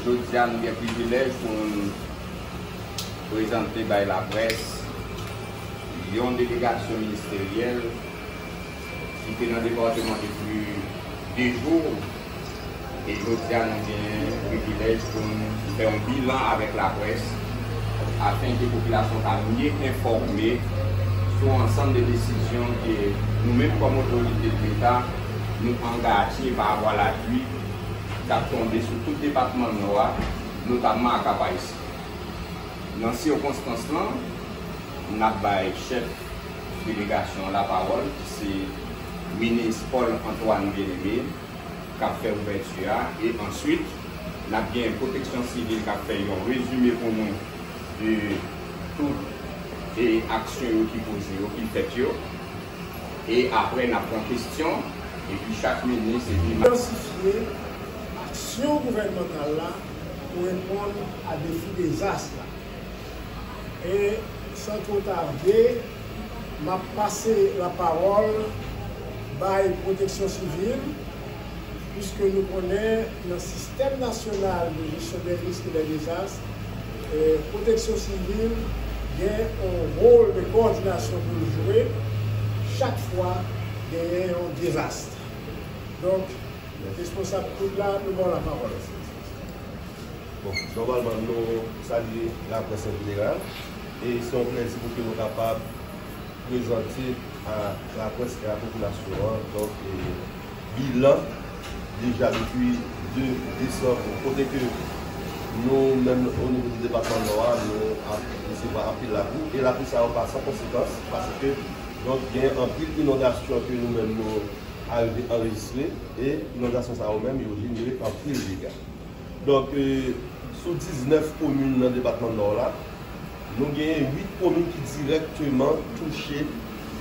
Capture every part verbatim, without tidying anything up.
Jodi a, nou gen privilèj pou n prezante bay laprès yon delegasyon ministeryèl ki te nan depatman depi de jou, e jodi a, nou gen privilèj pou n fè yon bilan avèk laprès, afenke popilasyon ka mye enfòme sou ansanm de desizyon ke nou menm kòm otorite de Leta, nou angaje pa rapò a lapli k ap tonbe sou tout depatman Nò a, notamman a Kap Ayisyen. Nan sikonstans lan, n ap bay chèf delegasyon an lapawòl, ki se minis Paul Antoine Bien-Aimé, k ap fè ouvèti a, e answit, n ap gen Pwoteksyon Sivil k ap fè yon rezime pou nou de tout e aksyon yo ki poze yo, ki fèt yo. E apre, n ap pran kesyon, epi chak minis, epi m ap. Entansifye aksyon gouvènmantal la pou reponn a defi dezas la. E san twò tade, m ap pase lapawòl bay Pwoteksyon Sivil, piske nou konnen nan sistèm nasyonal de jesyon dè risk e dè dezas, eh, Pwoteksyon Sivil gen yon wòl de kowòdinasyon pou l jwe chak fwa genyen yon dezas. Donk, responsab kout la, nou ba w lapawòl. Bon, nòmalman, nou salye laprès an jeneral, e se yon plèzi pou ke nou kapab prezante a laprès e a popilasyon an, donk, e, bilan deja depi de desanm, kote ke nou menm o nivo de depatman Nò a, nou ap resevwa anpil lapli, e lapli sa yo pa san konsekans, paske, donk, gen anpil inondasyon ke nou menm nou arive anrejistre, e inondasyon sa yo menm, yo jenere anpil dega. Donk, e, sou diznèf komin nan depatman Nò la, nou genyen uit komin ki dirèkteman touche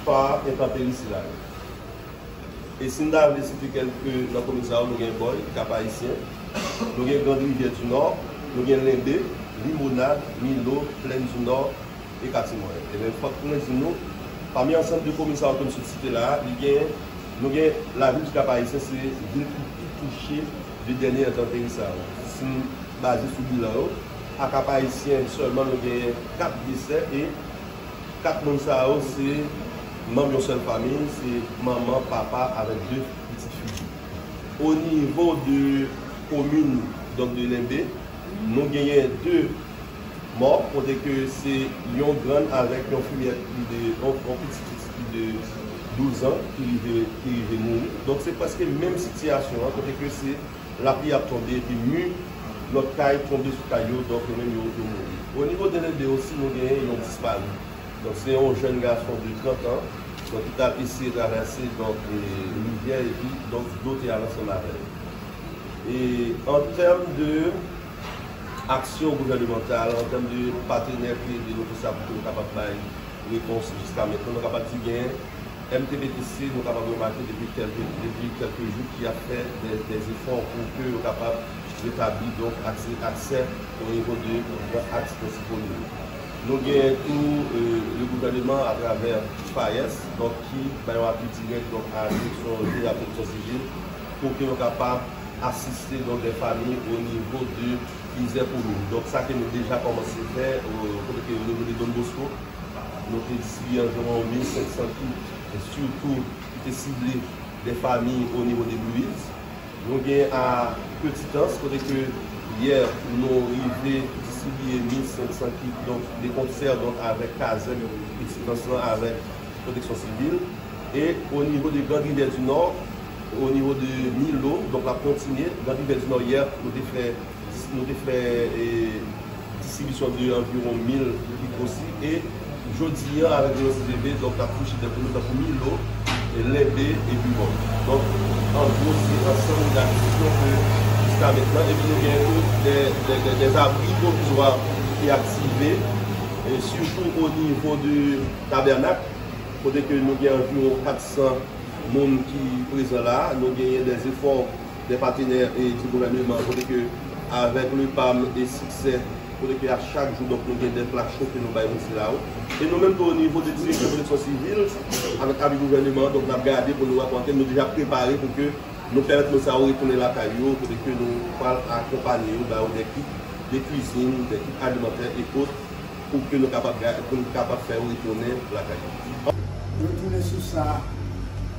pa entanperi sila yo. E si n ta vle site kèlke nan komin sa yo, nou gen Bòy, Kap Ayisyen, nou gen Grand Rivière du Nord, nou gen Lenbe, Limonad, Milo, Plaine du Nord, e Kati Mwayen. Ebyen, fòk mwen di nou, pami ansanm de komin sa yo ke m sot site la a, li gen, nou gen lavil di Kap Ayisyen, se vil ki pi touche de dènye entanperi sa yo. Si n baze sou bilan yo, a Kap Ayisyen sèlman, nou genyen kat desè, e kat moun sa yo, se manm yon sèl fanmi, se manman, papa avèk de pitit fi. O nivo de komin, donk, de Lenbe, nou genyen de mò, kote ke se yon grann avèk yon fimyèt pli de, yon, yon pitit, pitit pli de douz an ki rive, ki rive mouri. Donk, se prèske menm sitiyasyon an, kote ke se lapli ap tonbe, epi mi lòt kay tonbe sou kay yo, donk, yo menm yo, yo mouri. O nivo de Lenbe osi, nou genyen yon dispari. Donk, se yon jèn gason de trant an, donk, ki t ap eseye travèse, donk, e, rivyè, epi, donk, dlo te al ansanm avè l. E an tèm de aksyon gouvènemantal, an tèm de patenè ki ede nou konsa pou ke nou kapab bay repons jiska mentnan, nou kapab di gen M T P T C, nou kapab remake depi kèlke, depi kèlke jou ki ap fè de, de zefò pou ke yo kapab retabli, donk, aksè, aksè o nivo de gran aks prensipal yo. Nou gen tou, e, le gouvèneman atravè FAES, donk, ki bay yon apui dirèk, donk, a direksyon jeneral pwoteksyon sivil, pou ke yo kapab asiste, donk, de fanmi o nivo de plizyè komin. Donk, sa ke nou deja kòmanse fè, e, kote ke o nivo de Don Bosco, nou te distribiye anviwon mil senk san kit, e sitou ki te sible de fanmi o nivo de Blue Hills. Nou gen a Petitans, kote ke yè nou rive distribiye mil senk san kit, donk, de konsè, donk, avèk kazèk Petitans lan, avèk Pwoteksyon Sivil. E o nivo de Grand Rivière du Nord, o nivo de Milo, donk, l ap kontinye. Grand Rivière du Nord, yè, nou te fè, nou te fè, e, distribisyon de anviwon mil kit osi. E jodi a, avèk Velosite V, donk, n ap touche de komin tankou Milo, e, Lenbe, epi Bòy. Donk, an gwo, se ansanm de aktivite ke jiska mentnan, epi nou gen tou de, de, de, de abri pwovizwa ki aktive, e sitou o nivo de Tabènak, kote ke nou gen anviwon kat san moun ki prezan la. Nou genyen de zefò de patenè e di gouvèneman, kote ke avèk le pam e siksè, kote ke a chak jou, donk, nou gen de plak cho ke nou bay moun sila yo. E nou menm tou, o nivo de direksyon pwoteksyon sivil, avèk apui gouvèneman, donk, n ap gade pou nou rapòte, nou deja prepare pou ke Nou pèmèt moun sa yo retounen lakay yo, kote ke nou pral akonpanye yo, ba yo de kit de kwizin, de kit alimantè e ot, pou ke nou kapab ga-, pou nou kapab fè yo retounen lakay yo. Retounen sou sa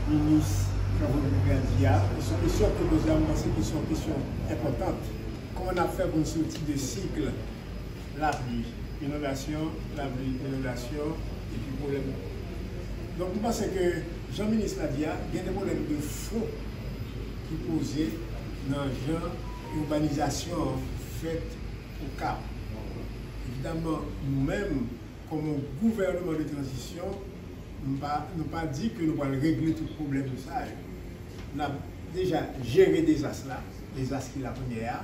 minis Travaux Publics a di a, e se yon kesyon ke nou poze a, mwen panse ke se yon kesyon enpòtan. Kòman n ap fè pou n soti de sik lapli, inondasyon, lapli, inondasyon, epi pwoblèm. Donk, m panse ke, jan minis la di a, gen de pwoblèm de fon ki poze nan jan ibanizasyon an fèt Okap. Evidaman, nou menm, kòm yon gouvènman de tranzisyon, nou pa, nou pa di ke nou pral regle tout pwoblèm sa yo. N ap deja jere dezas la, dezas ki la premyè a.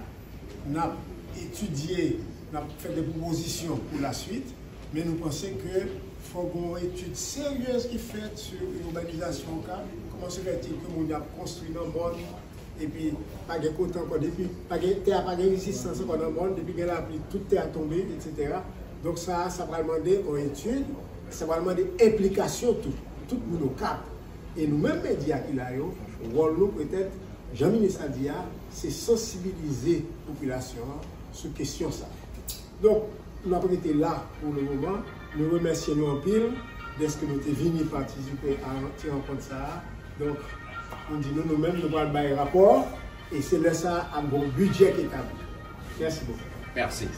N ap etidye, n ap fè de pwopozisyon pou laswit, men nou panse ke fòk gen yon etid seryez ki fèt sou ibanizasyon Okap. Kòman se fè ke moun y ap konstwi nan mòn, epi pa gen kote ankò, depi pa gen tè a, pa gen rezistans ankò nan mòn, depi gen lapli, tout tè a tonbe, etsetera. Donk sa, sa pral mande yon etid, sa pral mande enplikasyon tou, tout moun Okap. E nou menm medya ki la yo, wòl nou petèt, jan minis la di a, se sansibilize popilasyon an sou kesyon sa. Donk, n ap rete la pou le moman. Nou remèsye nou anpil dèske nou te vini patisipe a ti rankont sa a. Donk, nou di nou, nou menm, nou pral bay rapò, e se lè sa a ap gon bidjè ki etabli. Mèsi bokou. Mèsi.